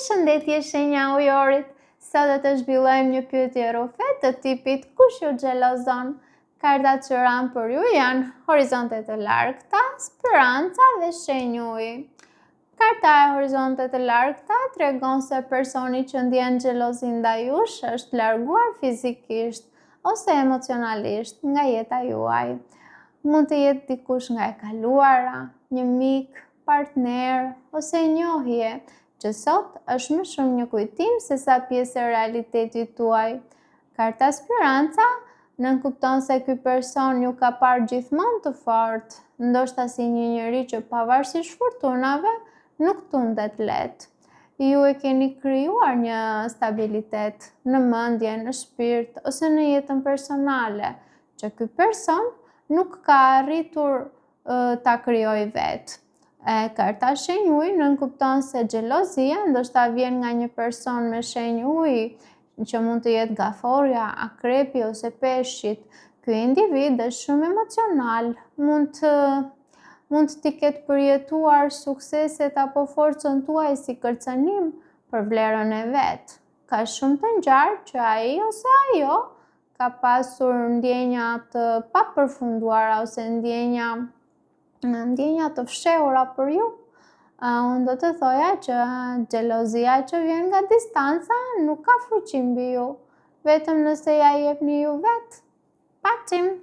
Përshëndetje shenja e ujorit, sot do të zhvillojmë një pyetje rrufe të tipit kush ju xhelozon. Kartat që ranë për ju janë horizonte të largëta, speranca dhe shenjë uji. Karta e horizonte të largëta tregon se personi që ndjen xhelozi ndaj jush është larguar fizikisht ose emocionalisht nga jeta juaj. Mund të jetë dikush nga e kaluara, një mik, partner ose njohje, që sot është më shumë një kujtim sesa pjesë e realitetit tuaj. Karta Speranca nënkupton se ky person ju ka parë gjithmonë të fortë, ndoshta si një njeri që pavarësisht furtunave nuk tundet lehtë. Ju e keni krijuar një stabilitet në mendje, në shpirt ose në jetën personale, që ky person nuk ka arritur ta krijojë vetë. E karta shenjë uji nënkupton se xhelozia ndoshta vjen nga një person me shenjë uji, që mund të jetë gaforja, akrepi ose peshqit. Ky individ është shumë emocional, mund të mund t'i ketë përjetuar sukseset apo forcën tuaj si kërcënim për vlerën e vet. Ka shumë të ngjarë që ai ose ajo ka pasur ndjenja të papërfunduara ose ndjenja ndjenja të fshehura për ju. Unë do të thoja që xhelozia që vjen nga distanca nuk ka fuqi mbi ju, vetëm nëse ia jepni ju vetë. Paçim!